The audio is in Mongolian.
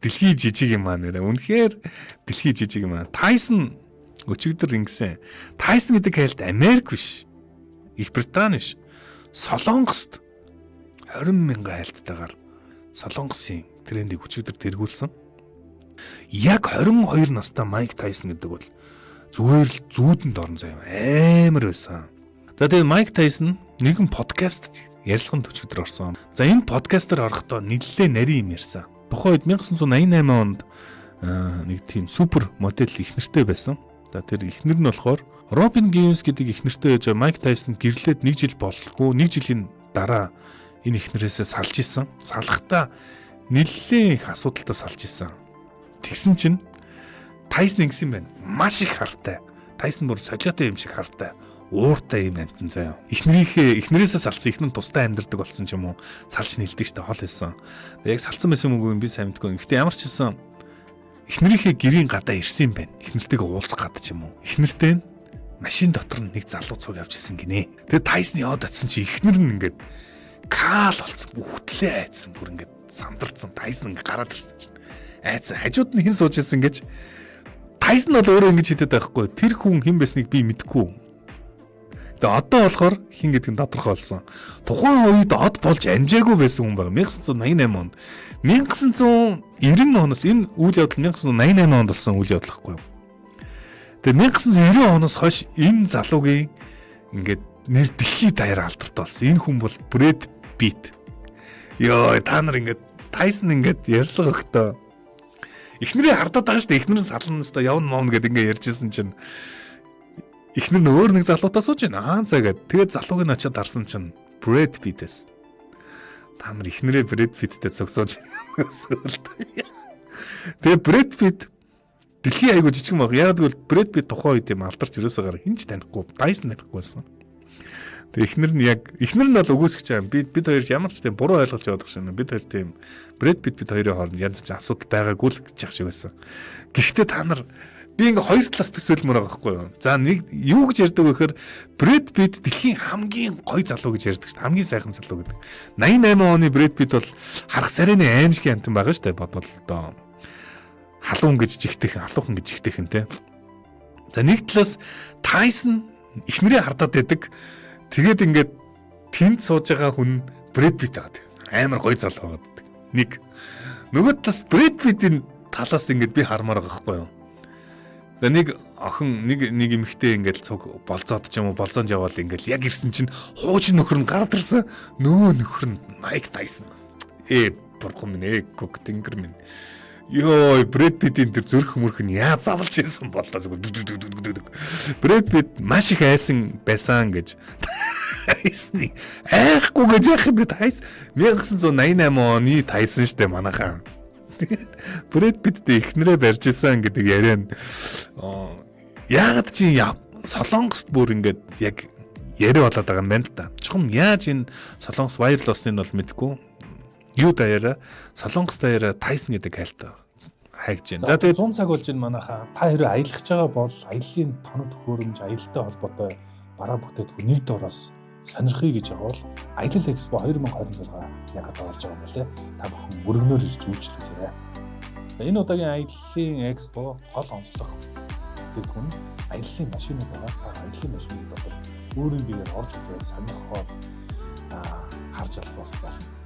Дэлхий жижиг юм аа нэрэ. Үнэхээр дэлхий жижиг юм аа. Тайсон өчигдөр ингэсэн. Тайсон гэдэг хайлт Америк биш. Их Британи биш. Солонгост 20 мянган хайлттайгаар Солонгосын трендийг өчигдөр тэргүүлсэн. Яг 22 настай Майк Тайсон гэдэг бол зүгээр л зүүдэнд орон заяа амар байсан. За, тэгээд Майк Тайсон нэгэн подкаст ярилцлаганд өчигдөр орсон. За, энэ подкастер орохдоо нэлээд нарийн юм ярьсан. Тухайн үед 1988 онд нэг тийм супер модель их нэртэй байсан. За, тэр эхнэр нь болохоор Робин Гивенс гэдэг их нэртэй байж, Майк Тайсон гэрлээд нэг жил болгүй, нэг жилийн дараа энэ эхнэрээсээ салж исэн. Салахдаа нэлээд их асуудалтай салж исэн. Тэгсэн чинь Тайсон ингэсэн юм байна. Маш их хартай. Тайсон бүр солиотой юм шиг хартай. Ууртай юм амтан заяа. Эхнэрээсээ салцсан, эхнэр нь тустай амьдардаг болсон ч юм уу. Салж нэлдэг штэ, хол байсан. Яг салцсан байсан юм уу, би сайн мэдэхгүй. Гэхдээ ямар ч хэлсэн эхнэрийнхээ гэрийн гадаа ирсэн юм байна. Эхнэртэйгээ уулзах гад ч юм уу. Эхнэртэй нь машин дотор нэг залуу цуг явж исэн гинэ. Тэгээд Тайсон яваад очисон чи эхнэр нь ингээд каал болсон. Бүхтлээ айцсан, бүр ингээд сандарцсан. Тайсон ингээд гараад ирсэн чинь айцсан. Хажууд нь хэн сууж исэн гэж Тайсон бол өөрөө ингэж хэлээд байхгүй. Тэр хүн хэн байсныг би мэдэхгүй. Тэгээ одоо болохоор хэн гэдэг нь тодорхой болсон. Тухайн үед од болж амжаагүй байсан хүн байгаа. 1988 онд. 1990 оноос, энэ үйл явдал 1988 онд болсон үйл явдал байхгүй юу? Тэгээ 1990 оноос хойш энэ залуугийн ингээд нэр дэлхийд даяар алдартай болсон. Энэ хүн бол Брэд Питт. Йоо, та нар ингээд Тайсон ингээд ярьслага өгтөө эхнэрээ хардаад байгаа шүү дээ. Эхнэр нь сална өстой, явна мовно гэд ингээд ярьжсэн чинь эхнэр нь өөр нэг залуутай сууж байна. Аа, за гэд. Тэгээд залууг нь очиад дарсан чинь Брэд Питтэс. Та нар эхнэрээ Брэд Питтэй цогсоож. Тэгээд Брэд Питт дэлхийн айгуу жижиг маг. Яг гэвэл Брэд Питт тухайн үед юм алдарч ерөөсөө гар хэн ч танихгүй. Тайсон танихгүй байсан. Тэгээ эхнэр нь, яг эхнэр нь бол өгөөсгч юм. Бид хоёр ямар ч тийм буруу ойлголж яваад байгаа шин. Бид хоёр тийм Брэд Питт, бид хоёрын хооронд янз янзын асуудал байгаагүй л гэж шиг байсан. Гэхдээ та нар, би ингээ хоёр талаас төсөөлмөр байгаа байхгүй юу? За, нэг юу гэж ярьдаг вэ гэхээр Брэд Питт дэлхийн хамгийн гоё залуу гэж ярьдаг шүү дээ. Хамгийн сайхан залуу гэдэг. 88 оны Брэд Питт бол харах царайны аимшигын амтан байгаа шүү дээ. Бодвол одоо халуун гэж жигтэйхэн, халуухан гэж жигтэйхэн те. За, нэг талаас Тайсон эхнэрээ хардаад байдаг. Тэгээд ингээд тэнд сууж байгаа хүн Брэд Питт байгаа. Амар гоё залуу байгаа. Нэг. Нөгөө талаас Брэд Питтийн талаас ингээд би хармаар байгаа байхгүй юу? За, нэг охин, нэг эмэгтэй ингээд цуг болзоод ч юм уу, болзоонд яваал ингээд яг ирсэн чинь хуучин нөхөр нь гараад ирсэн. Нөө нөхөр нь Майк Тайсон. Ээ, бурхан минь, ээ, гог тэнгэр минь. Йой, Брэд Питтийн тэр зүрх мөрх нь яаж завлж ирсэн боллоо зүгээр. Брэд Питт маш их айсан байсан гэж. Тайсны айхгүй гэж яах юм бэ, Тайс 1988 оны Тайсон штэ манайхан. Тэгээд Брэд Питттэй эхнэрээ барьж исэн гэдэг яриа нь яагаад чи Солонгост бүр ингээд яг яриа болоод байгаа юм байна л да. Чухам яаж энэ Солонгос viral болсныг бол мэдэхгүй. Юу даяараа Солонгос даяараа Тайсон гэдэг хайлтаа хайгж байна. За, тэгээд 100 цаг болж байна манайхаа. Та хэрэг аялах гэж байгаа бол аяллаа тоног төхөөрөмж, аялалтай холбоотой бараа бүтээгдэхүүн нэг дороос сонирхъя гэж байгаа бол Аялал Экспо 2026 яг одоо болж байгаа юм байна лээ. Та бүхэн өргөнөөр ирж үйлчлүүлээрэй. За, энэ удаагийн аяллаа экспо гол онцлог бүтээгдэхүүн нь аяллаа машинууд байгаа. Та аяллаа машинууд дотор өөрийн биеэр орж үзээд сонирхоод харж алах бас болно.